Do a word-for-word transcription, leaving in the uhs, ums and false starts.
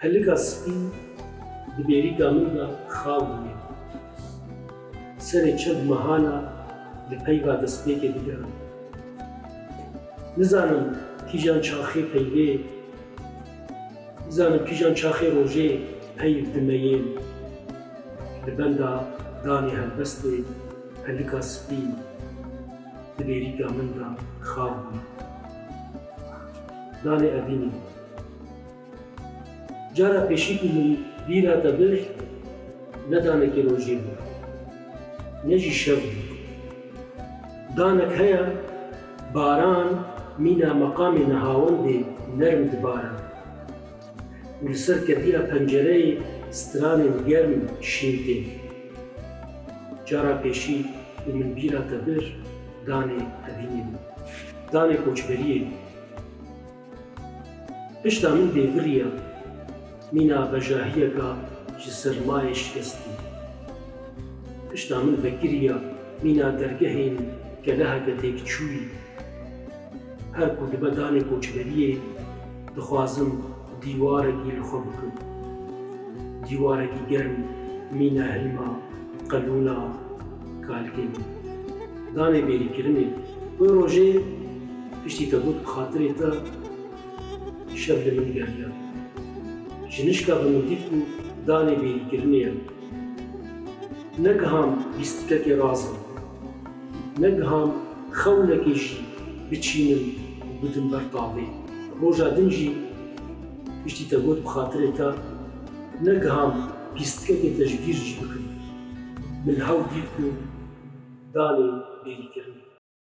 Helika spî di bêrîka min de xav bûye. Serê çend mehan e li peyva destpêkê digerim. Nizanim kîjan çaxê peyvê, nizanim kîjan çaxê rojê peyv dimeyên. Li benda danê helbestê helika spî di bêrîka min de xav bûye. Danê Evînê. Cara pêşî ku min bîra te bir, ne danekî rojê bû, ne jî şev bû. Danek heye, baran mîna meqamê nehawendê nerm dibare û li ser ketiya pencereyê stranên germ şîn tên. Cara pêşî ku min bîra te bir, danê Evînê bû. Danê koçberiyê bû. Pişta min bêvirî ye, mîna bejahiyeka ji sermayê şikestî. Pişta min vekirî ye, mîna dergehên keleheke têkçûyî. Her ku dibe danê koçberiyê, dixwazim dîwarekî li xwe bikim. Dîwarekî germ, mîna hilma qelûna kalikê min. Danê bêrîkirinê. Wê rojê piştî te got bi xatirê te şev li min geriya. Ji nişka ve min dît ku danê bêrîkirinê ye. Negiham bîstikekê razim. Negiham xewnekê jî biçînim û bidim ber tavê. Roja din jî piştî te got bi xatirê te, negiham bîstikekê te ji bîr jî bikim. Min hew dît ku danê bêrîkirinê.